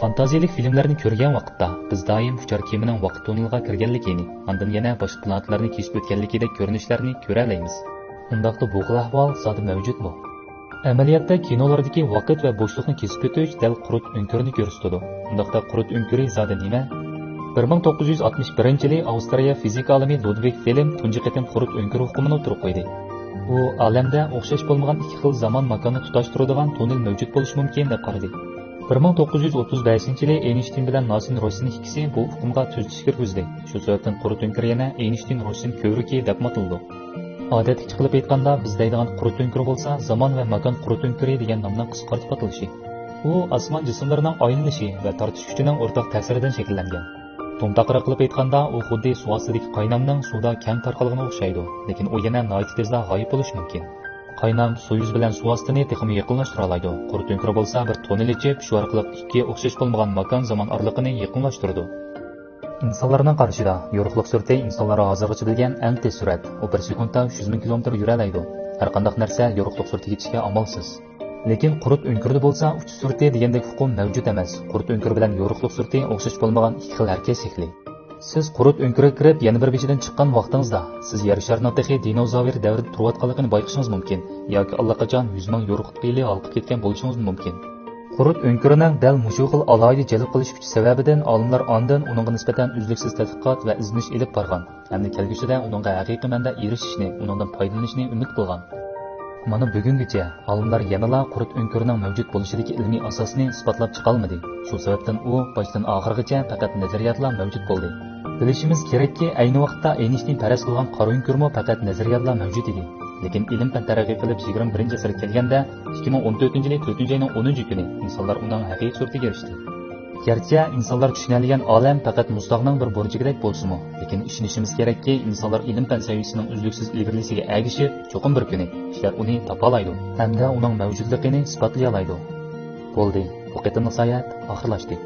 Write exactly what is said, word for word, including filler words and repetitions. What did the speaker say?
فانتازىيەلىك فىلىملەرنى كۆرگەن ۋاقىتتا، بىز دائىم ئۇچار كېمىنىڭ ۋاقىت توننېلىغا كىرگەنلىكىنى، ئاندىن يەنە باشقا پلانېتىلارنى كېزىپ ئۆتكەنلىكىدەك كۆرۈنۈشلەرنى كۆرەلەيمىز. ئۇنداقتا بۇ خىل ئەھۋال زادى مەۋجۇتمۇ؟ ئەمەلىيەتتە كىنولاردىكى ۋاقىت ۋە بوشلۇقنى كېسىپ ئۆتۈش دەل قۇرت ئۆڭكۈرنى كۆرسىتىدۇ. ئۇنداقتا قۇرت ئۆڭكۈرى زادى نېمە؟ بىر مىڭ توققۇز يۈز ئاتمىش بىرىنچى يىلى ئاۋسترالىيە فىزىكا ئالىمى لۇدۋىگ فېلم تۇنجى قېتىم قۇرت ئۆڭكۈر ئۇقۇمىنى ئوتتۇرىغا قويدى. ئۇ ئالەمدە ئوخشاش بولمىغان ئىككى خىل زامان ماكاننى تۇتاشتۇرىدىغان توننېل مەۋجۇت بولۇشى مۇمكىن دەپ قارىدى. بىر مىڭ توققۇز يۈز ئوتتۇز بەشىنچى يىلى ئېينشتىين بىلەن ناسىن روسسېن ئىككىسى بۇ ئۇقۇمغا تۈزىتىش كىرگۈزدى. شۇ سەۋەبتىن قۇرت ئۆڭكۈر يەنە ئېينشتىين روسسېن كۆۋرۈكى دەپمۇ ئاتىلىدۇ. ئادەتتىكىچە قىلىپ ئېيتقاندا، بىز دەيدىغان قۇرت ئۆڭكۈرى بولسا زامان ۋە ماكان قۇرت ئۆڭكۈرى دېگەن نامنىڭ قىسقارتىپ ئاتىلىشى. ئۇ ئاسمان جىسىملىرىنىڭ ئايلىنىشى ۋە تارتىش كۈچىنىڭ ئورتاق تەسىرىدىن شەكىللەنگەن. تومتاقراق قىلىپ ئېيتقاندا، ئۇ خۇددى سۇ ئاستىدىكى قاينامنىڭ سۇدا كەڭ تارقالغىنىغا ئوخشايدۇ، لېكىن ئۇ يەنە ناھايىتى تېزلا غايىب بولۇشى مۇمكىن. قاينام سۇ يۈزى بىلەن سۇ ئاستىنى تېخىمۇ يېقىنلاشتۇرالايدۇ. قۇرت ئۆڭكۈرى بولسا بىر توننېل ئېچىپ، شۇ ئارقىلىق ئىككى ئوخشاش بولمىغان ماكان زامان ئارىلىقىنى يېقىنلاشتۇرىدۇ. ئىنسانلارنىڭ قارىشىدا، يورۇقلۇق سۈرئىتى ئىنسانلار ھازىرغىچە بىلگەن ئەڭ تېز سۈرئەت. ئۇ بىر سېكۇنتتا ئۈچ يۈز مىڭ كىلومېتىر يۈرەلەيدۇ. ھەرقانداق نەرسە يورۇقلۇق سۈرئىتىگە يېتىشكە ئامالسىز. لېكىن قۇرت ئۆڭكۈرىدە بولسا ئۇچۇش سۈرئىتى دېگەندەك ئۇقۇم مەۋجۇت ئەمەس. قۇرت ئۆڭكۈرى بىلەن يورۇقلۇق سۈرئىتى ئوخشاش بولمىغان ئىككى خىل ھەرىكەت شەكلى. سىز قۇرت ئۆڭكۈرىگە كىرىپ، يەنە بىر بېشىدىن چىققان ۋاقتىڭىزدا، سىز يەر شارىنىڭ تېخى دىنوزاۋر دەۋرىدە تۇرۇۋاتقانلىقىنى بايقىشىڭىز مۇمكىن ياكى ئاللىقاچان يۈز مىڭ يورۇقلۇق يىلى ھالقىپ كەتكەن بولۇشىڭىز مۇمكىن. قۇرت ئۆڭكۈرىنىڭ دەل مۇشۇ خىل ئالاھىدە جەلپ قىلىش كۈچى سەۋەبىدىن ئالىملار ئاندىن ئۇنىڭغا نىسبەتەن ئۈزلۈكسىز تەتقىقات ۋە ئىزدىنىش ئېلىپ بارغان ھەمدە كەلگۈسىدە ئۇنىڭغا ھەقىقىي مەنىدە ئېرىشىشنى، ئۇنىڭدىن پايدىلىنىشنى ئۈمىد قىلغان. مانا بۈگۈنگىچە ئالىملار يەنىلا قۇرت ئۆڭكۈرىنىڭ مەۋجۇت بولۇشىدىكى ئىلمىي ئاساسنى ئىسپاتلاپ چىقالمىدى. شۇ سەۋەبتىن ئۇ باشتىن ئاخىرغىچە پەقەت نەزەرىيەتلا مەۋجۇت بولدى. بىلىشىمىز كېرەككى، ئەينى ۋاقىتتا ئېينشتىين پەرەز قىلغان قارا ئۆڭكۈرمۇ پەقەت نەزەرىيەتلا مەۋجۇت ئىدى. لېكىن ئىلىم-پەن تەرەققىي قىلىپ يىگىرمە بىرىنچى ئەسىرگە كەلگەندە، ئىككى مىڭ ئون تۆتىنچى يىلى تۆتىنچى ئاينىڭ ئونىنچى كۈنى ئىنسانلار ئۇنىڭ ھەقىقىي سۈرىتىگە ئېرىشتى. گەرچە ئىنسانلار چۈشىنەلىگەن ئالەم پەقەت مۇزتاغنىڭ بىر بۇرجىكىدەك بولسىمۇ، لېكىن ئىشىنىشىمىز كېرەككى، ئىنسانلار ئىلىم-پەن سەۋىيىسىنىڭ ئۈزلۈكسىز ئىلگىرىلىشىگە ئەگىشىپ، چوقۇم بىر كۈنى كىشىلەر ئۇنى تاپالايدۇ ھەمدە ئۇنىڭ مەۋجۇتلۇقىنى ئىسپاتلىيالايدۇ. بولدى، بۇ قېتىملىق ساياھەت ئاخىرلاشتى.